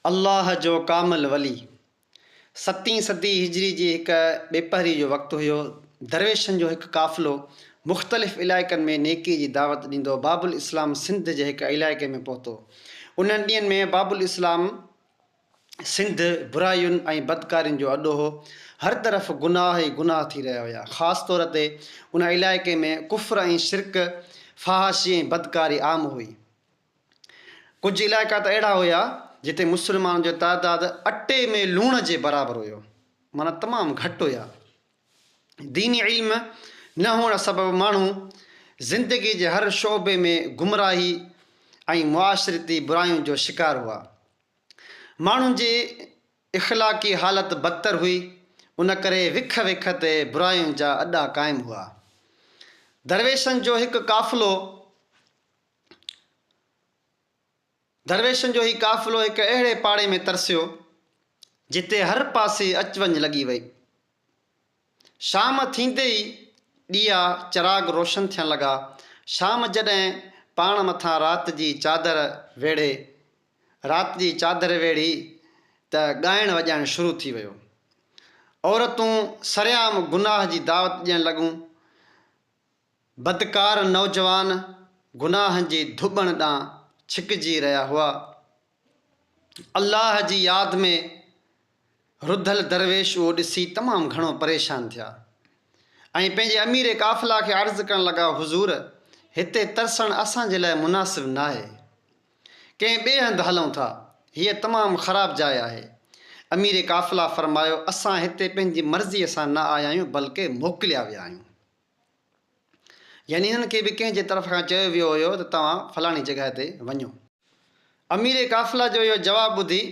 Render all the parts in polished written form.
الله جو ڪامل ولي. ستين صدي هجري جي هڪ ٻيپهري جو وقت هيو. درويشن جو هڪ قافلو مختلف علائقن ۾ نيڪي جي دعوت ڏيندو باب الاسلام سنڌ جي هڪ علائقي ۾ پهتو. انهن ڏينهن ۾ باب الاسلام سنڌ براين ۽ بدڪارين جو اڏو هو. هر طرف گناهه ئي گناهه ٿي رهيا هيا. خاص طور تي ان علائقي ۾ ڪفر ۽ شرڪ، فحاشي ۽ بدڪاري عام هئي. ڪجهه علائقا ته اهڙا هيا جتي مسلمانن جو تعداد اٽي ۾ لوڻ جي برابر هيو معنيٰ تمام گهٽ هيا. ديني علم نه هئڻ سبب ماڻهو زندگي جي هر شعبي ۾ گمراهي ۽ معاشرتي براين جو شڪار هئا. ماڻهن جي اخلاقي حالت بدتر هئي، ان ڪري وک وک تي براين جا اڏا قائم هئا. درويشن جو هڪ قافلو درويشن جو هي قافلو هڪ اهڙي پاڙي ۾ ترسيو، جتي هر پاسي اچ وڃ لڳي وئي. شام ٿيندي ئي ڏيئا چراغ روشن ٿيڻ لڳا. شام جڏهن پاڻ مٿان رات جي چادر ويڙهي رات جي چادر ويڙهي ته ڳائڻ وڄائڻ شروع ٿي ويو. عورتون سرعام گناهه جي دعوت ڏيڻ لڳون. بدڪار نوجوان گناهن جي ڌٻڻ ڏانهن ڇڪجي رهيا هئا. الله جي ياد ۾ رڌل درويش اهو ڏسي تمام گهڻو پريشان ٿيا ۽ پنهنجي امير قافله کي عرض ڪرڻ لڳا، حضور! هتي ترسڻ اسان جي لاء مناسب ناهي. ڪنهن ٻئي هنڌ هلون ٿا. هيء تمام خراب جاء آهي. امير قافله فرمايو، اسان هتي پنهنجي مرضيء سان نه آيا آهيون بلڪه موڪليا ويا آهيون. يعني هنن کي به ڪنهن جي طرف کان چيو ويو هيو ته توهان فلاڻي جڳهه تي وڃو. امير قافله جو اهو جواب ٻڌي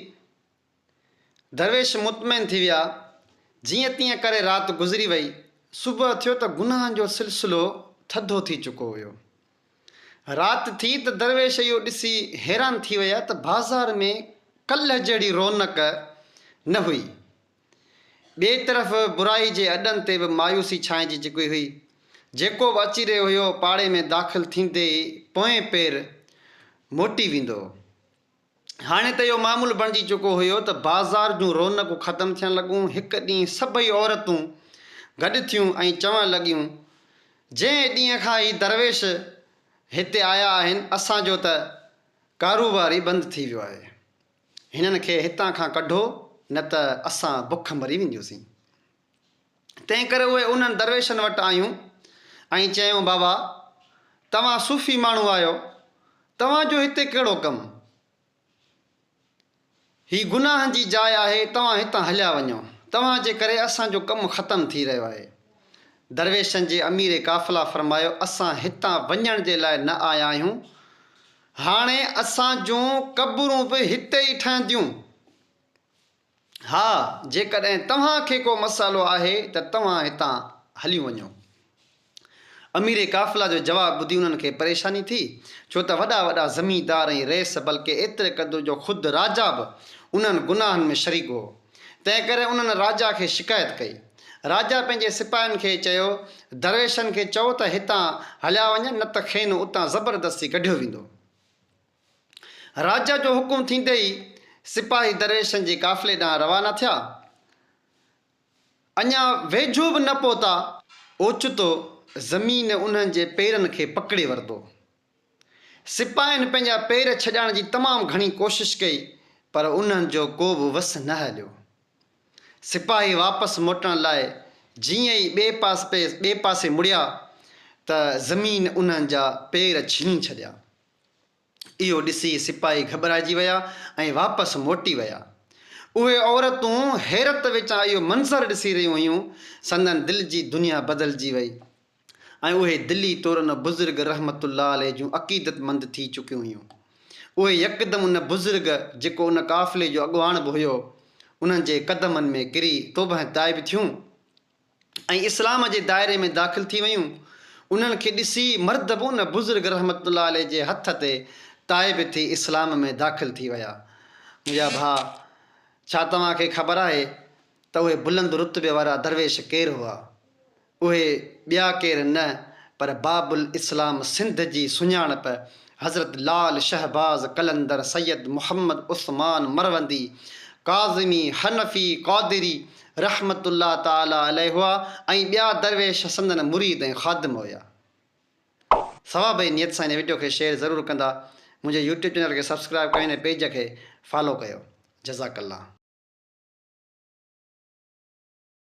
درويش مطمئن ٿي ويا. جيئن تيئن ڪري رات گذري وئي. صبح ٿيو ته گناهن جو سلسلو ٿڌو ٿي چڪو هيو. رات ٿي ته درويش اهو ڏسي حيران ٿي ويا ته بازار ۾ ڪلهه جهڙي رونق نه هئي. ٻئي طرف برائي جي اڏن تي به مايوسي ڇانئجي چڪي هئي. جيڪو به اچي رهيو هيو، پاڙي ۾ داخل ٿيندي ئي پوئين پير موٽي ويندو هو. هاڻي ته اهو معمول بڻجي چڪو هيو ته بازار جون رونقون ختم ٿيڻ لڳون. هڪ ڏينهن سڀئي عورتون گڏ ٿيون ۽ چوڻ لڳيون، جنهن ڏينهن کان هي درويش هتي آيا آهن، اسان جو ته ڪاروبار ئي بند ٿي ويو آهي. هنن کي هتان کان ڪڍو نه ته اسان بک مري وينديونسين. تنهن ڪري اهي انهن درويشن وٽ آيون ۽ چيائون بابا! توهان صوفي ماڻهو آهيو، توهان جو هتي ڪهڙو ڪم؟ هي گناهن جي جاء آهي، توهان هتان هليا وڃو، توهان جي ڪري اسان جو ڪم ختم ٿي رهيو آهي. درويشن جي امير قافله فرمايو، اسان هتان وڃڻ جي لاء نه آيا آهيون، هاڻي اسان جون قبرون به هتي ئي ٺهنديون. ها، جيڪڏهن توهان کي ڪو مسئلو آهي ته توهان هتان هليون وڃو. امير قافله جو جواب ٻڌي انهن کي پريشاني ٿي، ڇو ته وڏا وڏا زميندار ۽ رئيس بلڪه ايتري قدر جو خود راجا به انهن گناهن ۾ شريڪ هو. تنهنڪري انهن راجا کي شڪايت ڪئي. راجا پنهنجي سپاهين کي چيو، درويشن کي چئو ته هتان هليا وڃن نه ته کين اتان زبردستي ڪڍيو ويندو. راجا جو حڪم ٿيندي ئي سپاهي درويشن جي قافلي ڏانهن روانا ٿيا. اڃا ويجهو به نه پهتا. اوچتو زمين انهن جي پيرن کي پڪڙي ورتو. سپاهين پنهنجا پير ڇڏائڻ جي تمام گهڻي ڪوشش ڪئي پر انهن جو ڪو به وس نه هليو. سپاهي واپس موٽڻ لاء جيئن ئي ٻئي ٻئي پاسي مڙيا ته زمين انهن جا پير ڇني ڇڏيا. اهو ڏسي سپاهي گهٻرائجي ويا ۽ واپس موٽي ويا. اهي عورتون حيرت وچان اهو منظر ڏسي رهيون هيون. سندن دل جي دنيا بدلجي وئي. ۽ اهي دلي طور ان بزرگ رحمة الله عليه جون عقيدتمند ٿي چڪيون هيون. اهي يڪدم ان بزرگ جيڪو ان قافلي جو اڳواڻ به هيو، انهن جي قدمن ۾ ڪري توبه تائب ٿيون ۽ اسلام جي دائري ۾ داخل ٿي ويون. انهن کي ڏسي مرد به ان بزرگ رحمة الله عليه جي هٿ تي تائب ٿي اسلام ۾ داخل ٿي ويا. منهنجا ڀاء! ڇا توهان کي خبر آهي ته اهي بلند رتبي وارا درويش ڪير هئا؟ اهي ٻيا ڪير نه پر باب الاسلام سنڌ جي سڃاڻپ حضرت لال شهباز قلندر سيد محمد عثمان مروندي ڪاظمي حنفي قادري رحمة الله تعالٰي عليه هئا ۽ ٻيا درويش سندن مريد ۽ خادم هيا. ثواب جي نيت سان هن وڊيو کي شيئر ضرور ڪندا. منهنجي يوٽيوب چينل کي سبسڪرائب ڪيو ۽ پيج کي فالو ڪيو. جزاڪ الله.